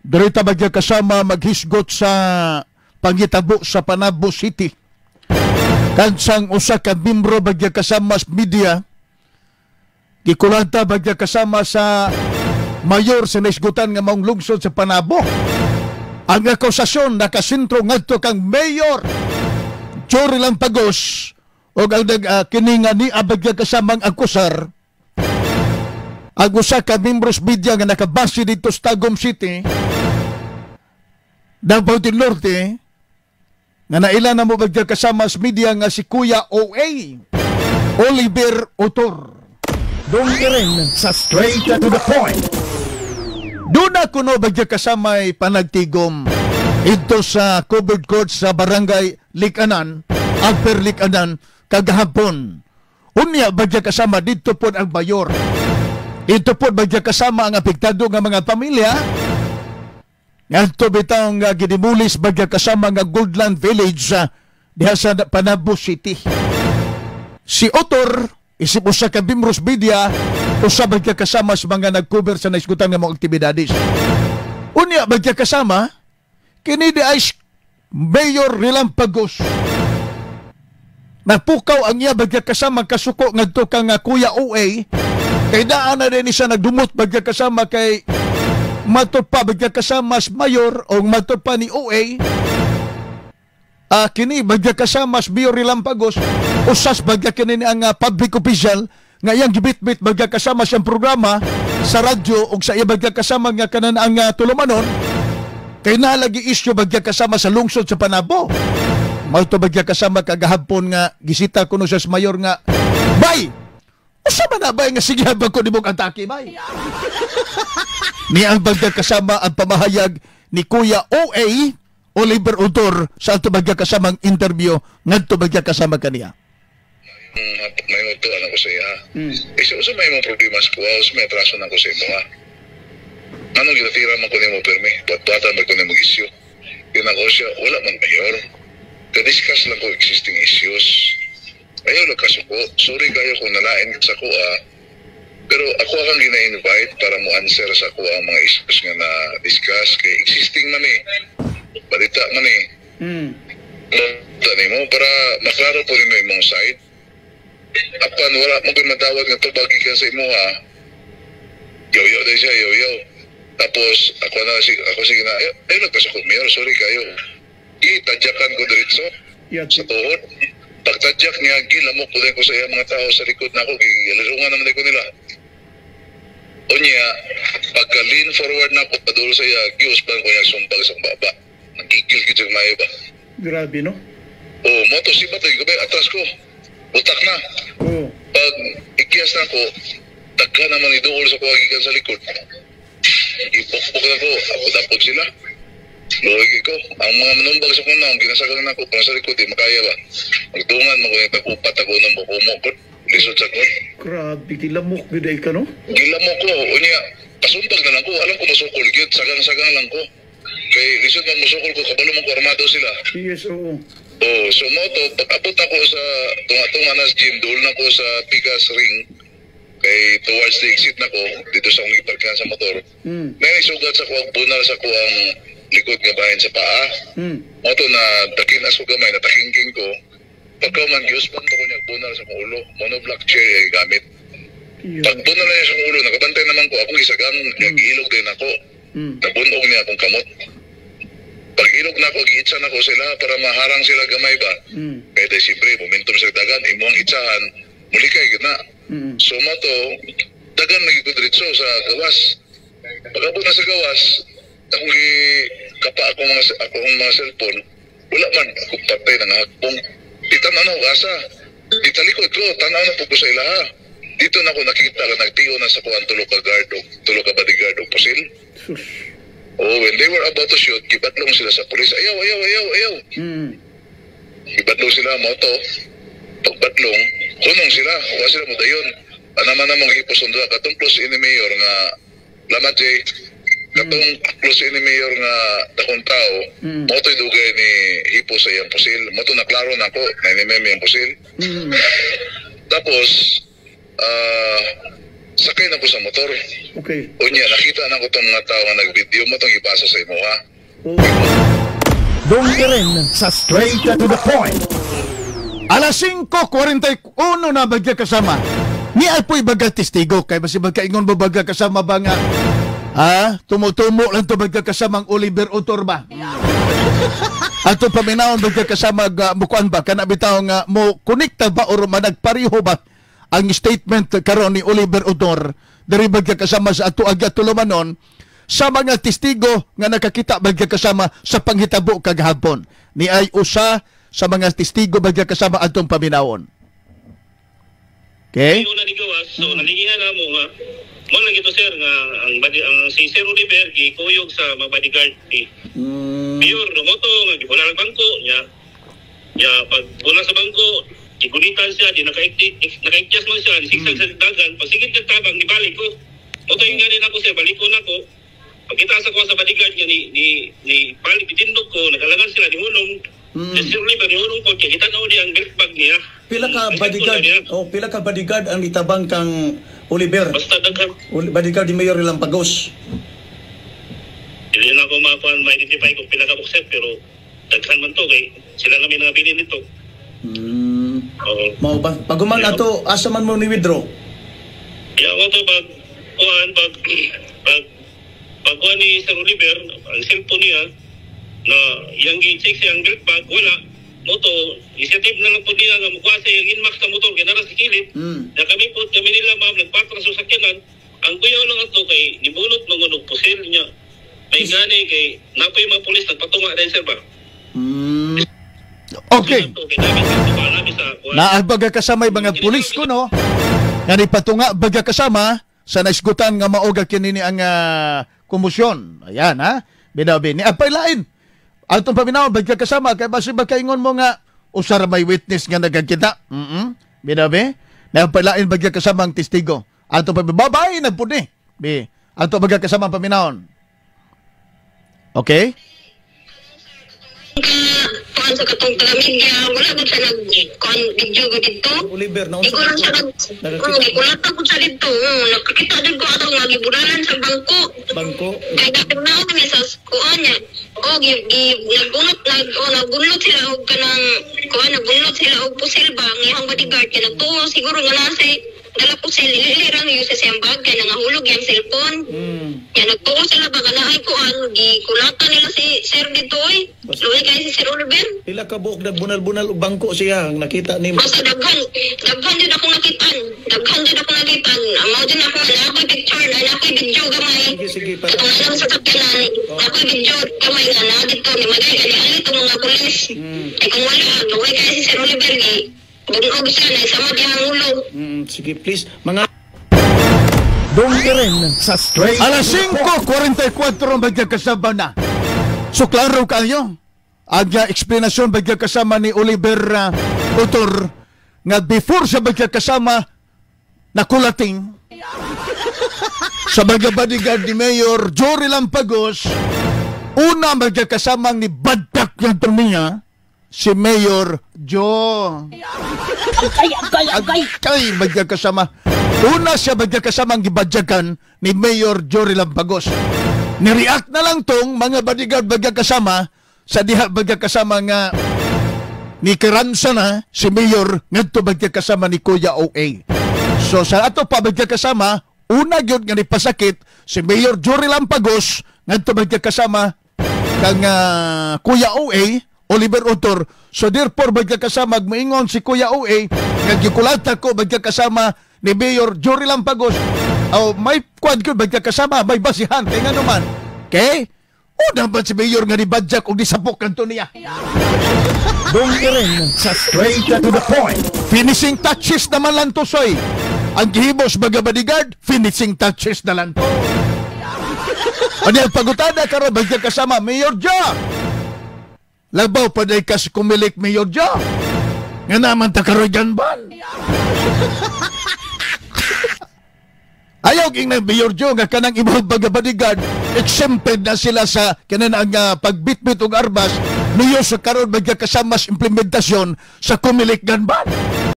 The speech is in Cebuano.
Diri ta bagya kasama maghisgot sa pangitabo sa Panabo City. Kansang usa ka membro bagya kasama sa media gikulanta bagya kasama sa mayor sa naisgutan nga maong lungsod sa Panabo. Ang akusasyon nakasentro ngadto kang Mayor Jory Lampagos og ang kini nga ni abagya kasamang akusar ang usa ka membros media nga nakabase dito sa Tagum City, Davao del Norte, nga naila na mo bagya kasama sa media nga si Kuya OA Oliver Otor. Dong rin sa Straight to the Point. Doon na kuno bagya kasama ay panagtigom ito sa covered court sa Barangay Likanan, Upper Likanan, kagahapon. Unya bagya kasama dito po ang mayor. Dito po bagya kasama ang apektado nga mga pamilya. Ngadto bitaw nga gidimulis bagya kasama nga Goldland Village diha sa Panabo City. Si Otor, isip usa ka membros media, usa bagya kasama sa mga nag-cover sa naisgutan nga mga aktibidades. Unya bagya kasama, kini di ay Mayor Relampagos. Napukaw ang iya bagya kasama kasuko ngadto kang Kuya OA, kay daan na din siya nagdumot bagya kasama kay matod pa bagya kasama sa mayor o matod pa ni OA. Kini bagya kasama sa Mayor Relampagos, usas bagya kini ni ang public official nga iyang gibitbit bagya kasama siyang programa sa radyo o sa iya bagya kasama nga kanan ang tulumanon kay nalagi isyu bagya kasama sa lungsod sa Panabo. Mao bagya kasama kagahapon nga gisita kuno siya sa mayor nga bay usa man na bay nga sige habang ko nimong atake bay. Ni ang bagya kasama ang pamahayag ni Kuya OA Oliver Utor sa ato bagya kasamang interview ngadto bagya kasama kaniya. May utuan ako sa iya. Isa usa may mong problema sa kuha, usa may atraso na ako sa imo ha. Anong ginatira man ko nimo permi, buhat-buhatan man ko nimo issue. Yun ako siya, wala man mayor. Ka-discuss lang ko existing issues. Ayaw lang kasuko. Sorry kayo kung nalain sa kuha. Pero ako akang gina-invite para mo answer sa kuha ang mga issues nga na-discuss. Kay existing man eh. Balita man eh. Balita nimo para maklaro po rin imong side. Apan wala mo ko'y madawat nga tubag gikan sa imuha. Yaw-yaw din siya, yaw-yaw. Tapos ako na si ako sige na, ay nagkasuko mayor, sorry kayo. Gitadyakan ko diretso sa tuhod. Pagtadyak niya, gilamok ko din ko sa iya mga tao sa likod na ako, gilirungan naman ko nila. Unya, pagka lean forward na ako, padulo sa iya, giusban ko niya sumbag sa baba. Nagigil gid siya maayo ba? Grabe, no? Oh, moto si Batoy, gabay atras ko. Utak na. Oh. Pag ikiyas na ako, daghan naman iduol sa kuha gikan sa likod. Ipukpok na ko, ako dapod sila. Luhig ko. Ang mga manumbag sa kong naong, ginasagang na ako, para sa likod, di makaya ba? Magdungan mo ko yung tag-upat ako ng bukumo ko. Lisod sa ko. Grabe, gilamok gid ka, no? Gilamok ko. Unya, pasumbag na lang ko. Alam ko masukol gyud, sagang-sagang lang ko. Kay lisod man musukol ko, kabalo mo ko armado sila. Yes, oo. Oh, so mo to, pag-abot ako sa tunga-tunga na sa gym, dool na ko sa Pikas Ring, kay towards the exit na ko, dito sa akong iparkahan sa motor. May sugat sa kuwang bunal sa kuwang likod nga bahin sa paa. Mo to na dakin as ko gamay, natakingking ko. Pagka man, giuspan to ko niya bunal sa akong ulo. Monoblock chair yung gamit. Pag bunal na niya sa akong ulo, nakabantay naman ko, akong isagang, giilog din ako. Nabunog niya akong kamot. Pag ilog na ako, giitsa na ko sila para maharang sila gamay ba. Kaya dahil siyempre, momentum sa dagan, imong itsahan, muli kay gitna. So mo to, dagan lagi ko diretso sa gawas. Pag-abot na sa gawas, akong gikapa akong mga cellphone, wala man, ako patay na ngakpong. Di tanaw na asa. Di talikod ko, tanaw na po ko sa ilaha. Dito na ako nakita na nagtiyo na sa kuan tulo ka guard o tulo ka bodyguard o pusil. Sus. Oh, when they were about to shoot, gibatlong sila sa pulis. Ayaw, ayaw, ayaw, ayaw. Gibatlong sila, moto. Pagbatlong, hunong sila. Wa sila mo dayon. Anaman namang hipos ang duha. Katong close in ni mayor nga, lamat Jay, katong close in ni mayor nga dakong tao, moto'y dugay ni hipos sa iyang pusil. Moto na klaro na ako, na inimem iyang pusil. Tapos, Sakay na ko sa motor. Okay. Unya, nakita na ko tong mga tao nga nag-video mo tong ipasa sa imo ha. Oo. Doon ka rin sa Straight to the Point. Alas 5:41 na, bagya kasama. Ni ay po'y baga testigo kay basi magkaingon mo, bagya kasama ba, nga ha, tumutumo lang to, bagya kasama, ang Oliver Utor ba. Ato paminawon, bagya kasama, ga mukuan ba kana bitaw nga mo konekta ba or managpareho ba ang statement karon ni Oliver Utor diri, bagya kasama, sa ato agya tulumanon sa mga testigo nga nakakita, bagya kasama, sa panghitabo kagahapon. Ni ay usa sa mga testigo, bagya kasama, atong paminawon. Okay? Yung una ni gawas, so nalingihan na mo nga mo lang ito, sir, nga ang body, ang si Sir Oliver gikuyog sa mga bodyguard ni Mayor moto nga gibula ang bangko niya. Ya pag bula sa bangko, gigunitan siya di nakaikti nakaikyas man siya, sigsag sa dagan pag sigit ng tabang nibalik ko. Moto yung gani nako, sir, balik ko nako. Pagkita sa ko sa bodyguard niya ni balik bitindog ko nagalangan sila ni hunong. Si Sir Oliver ni hunong ko kay kita ni ang belt bag niya. Pila ka Ang bodyguard? niya. Oh, pila ka bodyguard ang itabang kang Oliver? Basta daghan. Bodyguard ni Mayor Lampagos. Hindi na ako makuha ma-identify kung pila ka sir, pero daghan man to kay sila na may nangabili nito. Oo. Mao ba? Pag human ato, asa man mo ni withdraw? Kaya ako to pag kuan pag pag pag kuan ni Sir Oliver ang cellphone niya na iyang gi-check siyang belt bag wala mo to initiative na lang po niya nga mukuha sa iyang Inmax na motor kay nara sa kilid. Na kami po kami nila, ma'am, nagpatras sa sakyanan. Ang kuyaw lang ato kay nibunot mangun og pusil niya. May gani kay napoy mga pulis nagpatunga din, sir, ba. Okay. Ato, kay namin sa tuwa namin sa kuan. Naabaga kasama yung mga pulis ko, no? Nga ni patunga baga kasama sa naisgutan nga maoga kini ni ang kumusyon. Ayan, ha? Binabi. Ni apay lain. Atong paminaw, baga kasama, kay basi bakaingon mo nga usara may witness nga nagakita. Binabi. Ni apay lain, baga kasama, ang testigo. Atong paminaw, babae na pud ni. Bi. Ato baga kasama ang paminawon. Okay? Ka kuan sa katong taga-media wala gud siya nag kuan video gud didto. Oliver na Di ko lang siya nag gikulata gud siya didto. Nakakita din ko ato nga gibulalan sa bangko. Bangko. Kay natignaon mi sa kuan niya. Oh, gi, gi nagbunot nag oh nagbunot sila og kanang kuan, nagbunot sila og pusil ba ang iyang bodyguard kay nagtuo siguro nga nasa dala pusil ili ra yung sa siyang bag kay nangahulog yang cellphone. Ya nagtuo sila ba nga naay kuan, gikulata nila si sir dito oy. Luoy kay si Sir Oliver. Pila ka buok nagbunal-bunal og bangko siya ang nakita nimo? Basta daghan, daghan jud akong nakitaan. Daghan jud akong nakitaan. Mao jud ako na ako'y picture na ako'y video gamay. Sige, sige, para. Katong lang sa sakyanan, ako'y video gamay nga na dito ni Magay ani ali itong mga pulis. Ay kung wala, luoy kay si Sir Oliver gi. Bungog siya na samad yang ulo. Sige, please. Mga Doon ka rin sa Straight Alas to the Point. 5:44 bagya kasama na. So klaro kayo. Ang eksplanasyon, bagya kasama, ni Oliver Utor nga before sa bagya kasama nakulating sa mga bodyguard ni Mayor Jory Lampagos, una, bagya kasama, ni Badtak yung niya si Mayor Joe. Agay, agay, agay. Kay bagya kasama. Una siya, bagya kasama, ang gibadyakan ni Mayor Jory Lampagos. Nireact na lang tong mga bodyguard, bagya kasama, sa diha, bagya kasama, nga ni Karansa na si Mayor ngadto, bagya kasama, ni Kuya OA. So sa ato pa, bagya kasama, una gyud nga nipasakit si Mayor Jory Lampagos ngadto, bagya kasama, kang Kuya OA Oliver Utor. So therefore, bagya kasama, moingon si Kuya OA nga gikulata ko, bagya kasama, ni Mayor Jory Lampagos. Oh, may kuan gyud, bagya kasama, may basihan kay ngano man. Okay? Una ba si Mayor nga nibadyak og nisapok kanto niya. Doon ka rin sa Straight to the Point. Finishing touches naman lang to, soy. Ang gihimos baga bodyguard, finishing touches na lang to. Ano ang pagutada karon, bagya kasama, Mayor Joe? Labaw pa day kas kumilik, Mayor Joe. Nga naman ta karoy ganban. Ayaw king ng Mayor Joe nga kanang ibang baga bodyguard exempted na sila sa kanan ang pagbitbit og arbas niyo sa karon, bagya kasama, sa implementasyon sa Kumilik Ganban.